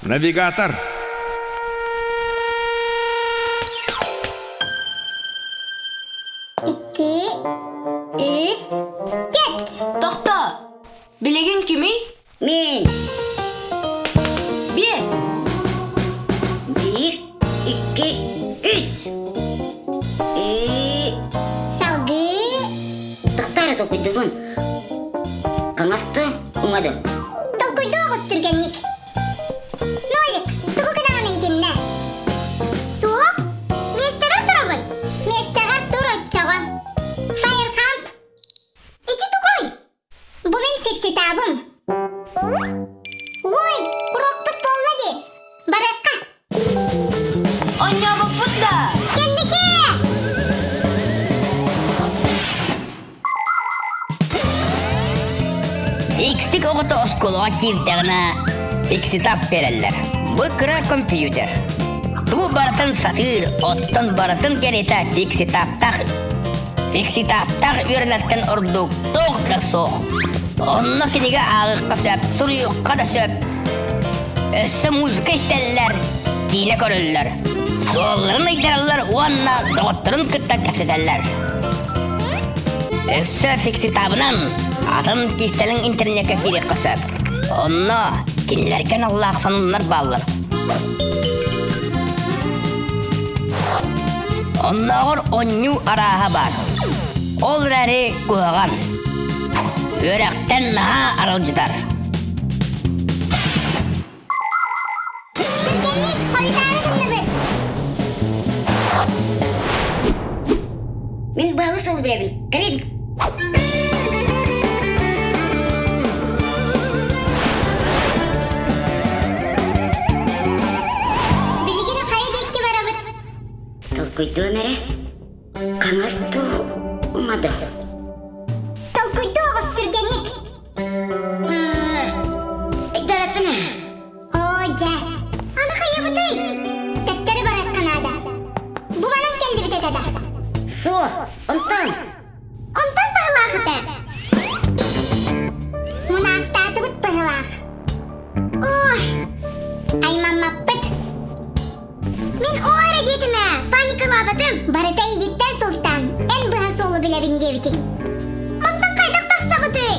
Навигатор. Икки, үс, кет! Тохто! Билигин кимий? Мин. Биэс. Биир, икки, үс. И... Салгыы. Тохтоо толкуйдуубун. Хаҥасты, уҥады. Толкуйдуу оҕус түргэнник. Нолик, тугу гынаҕын итиннэ? Суох. Миэстэбэр турабын. Миэстэҕэр тур оччоҕо. Фаерхамп. Ити тугуй? Бу мин фикситабым. Ой, урокпут буолла дии. Барыахха. Оонньообуппут да? Кэнники! Фиксик оҕото оскуолаҕа киирдэҕинэ фикситап биэрэллэр. Бу кыра компьютер. Тугу барытын сатыыр, оттон барытын кэриэтэ фикситаптаах Фикситаптаах үөрэнэртэн ордук туох да суох. Онно кинигэ ааҕыахха сөп, суруйуохха да сөп. Өссө музыка истэллэр, киинэ көрөллөр. Суолларын ыйдараллар уонна доҕотторун кытта кэпсэтэллэр. Өссө фикситабынан атын кистэлэҥ интернеккэ киириэххэ сөп. Онно кинилэргэ аналлаах сонуннар бааллар. Оннооҕор онньуу арааһа баар. Ол эрээри куһаҕан. Үөрэхтэн наһаа аралдьытар. Түргэнник хойутаары гынныбыт. Мин баалы суолу билэбин. Кэлин. Билигин хайа диэки барабыт? Толкуйдуом эрэ. Хаҥас дуу, уҥа дуу? Толкуйдуу оҕус түргэнник. Өйдөөбөппүн ээ. Оо дьэ, аны хайабытый? Төттөрү барыахха наада. Бу манан кэллибит этэ да. Суох, онтон. Онтон быһылаах этэ. Мунаахтаатыбыт быһылаах. Ой, аймаммаппыт. Мин оо эрэ диэтим ээ, паникалаабатым. Барыта эйигиттэн сылтаан, эн быһа суолу билэбин диэбитиҥ. Мантан хайдах тахсабытый?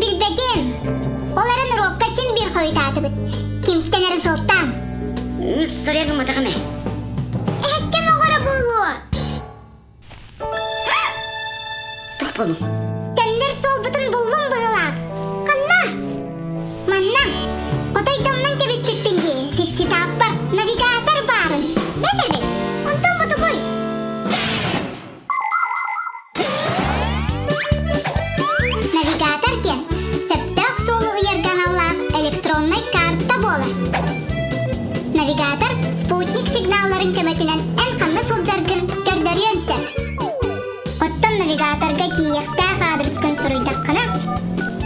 Билбэтим. Ол эрэн уруокка син биир хойутаатыбыт. Кимтэн эрэ сылтаан. Сорья гымматаҕым ээ. Эһэккэм оҕоро буолуо. Туох буоллуҥ? Төннөр суолбутун буллум быһыылаах. Ханна? Манна. Отой домнон кэбиспиппин дии. Фикситааппар навигатор баарын. Бэт эбит. Онтон бутугуй. Навигатор диэн сөптөөх суолу ыйарга аналлаах электроннай карта буолар. Навигатор спутник сигналларын көмөтүнэн эн ханна сылдьаргын көрдөрүөн сөп. Оттон навигаторга тиийиэхтээх аадырыскын суруйдаххына,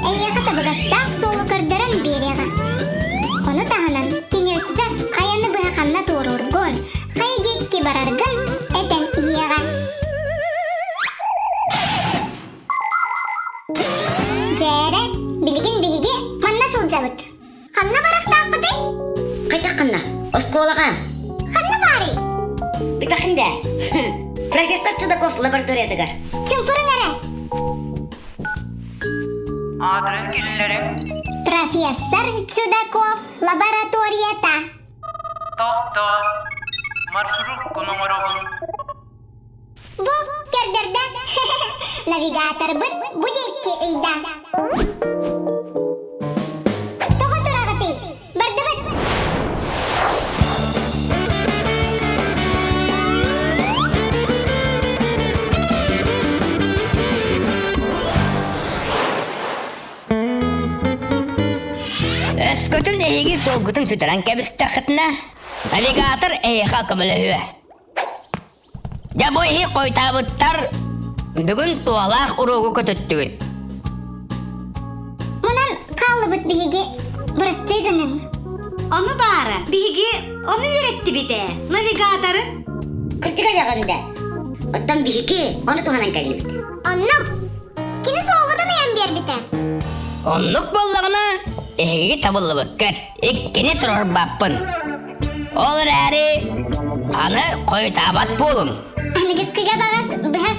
эйиэхэ табыгастаах суолу көрдөрөн биэриэҕэ. Ону таһынан кини өссө айаны быһа ханна туоруургун, хайа диэки бараргын этэн иһиэҕэ. Дьээрэ, билигин биһиги манна сылдьабыт. Ханна барахтаахпытый? Хайдах ханна? Оскуолаҕа. Ханна баарый? Бүтахин да. Профессор Чудаков лабораториятыгар. Чымпырын эрэ. Аадырын киллэриҥ. Профессор Чудаков лабораторията. Тохто. Маршруккун оҥоробун. Бу көрдөрдө. Навигаторбыт бу диэки ыйда. Тоҕо тураҕытый? Бардыбыт! Өскөтүн эһиги суолгутун сүтэрэн кэбистэххитинэ, навигатор эһиэхэ көмөлөһүө. Дьэ бу иһи хойутаабыттар бүгүн туһалаах уруогу көтүттүгүт. Мунан хааллыбыт биһиги бырастыы гыныҥ. Ону баара, биһиги ону үөрэттибит ээ, навигаторы. Кырдьыга дьаҕында. Оттон биһиги ону туһанан кэллибит. Оннук. Кини суолбутун ыйан биэрбитэ. Оннук буоллаҕына, Эһиги табыллыбыккыт, иккини туруорбаппын. Ол эрээри аны хойутаабат буолуҥ. Аныгыскыга баҕас быһа.